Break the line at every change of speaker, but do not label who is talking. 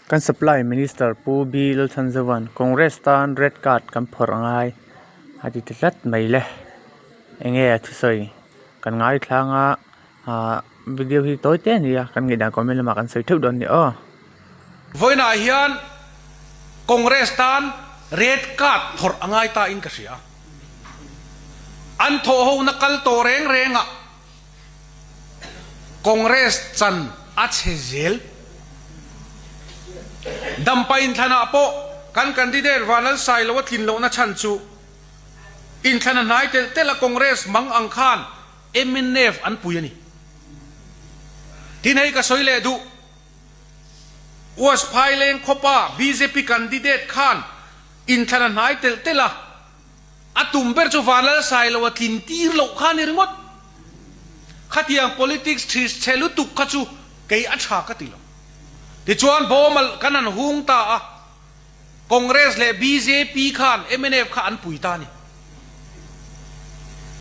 Kan Supply Minister Pu B Lalchhanzova'n Congress tan Red Card kan phawrh a ngai a ti ta tlat mai le. Enge a thusawi kan ngaithlang a, ah video hi tawi te a ni a, kan ngaihdan comment lamah kan sawi theuh dawn a ni aw.
Vawiinah hian Congress tan Red Card phawrh a ngai ta in ka hria. An thawhhona kal tawh reng rengah. Congress chan a chhe zel. Dampa inthlanah pawh kan candidate Vanlalsailo a tlin lohna chhan chu inthlan a hnai telh telh a Congress mang ang khan mnf an pui a ni. Tin hei ka sawi leh duh. West Phaileng khawpa bjp candidate khan inthlan a hnai telh telh a. A tum ber chu Vanlalsailo a tlin tir loh kha a ni ringawt. Khatiang politics this chhe lutuk kha chu kei a tha ka ti lo. Tichuan bawm kan han hung ta a, Congress leh bjp khan mnf kha an pui ta a ni.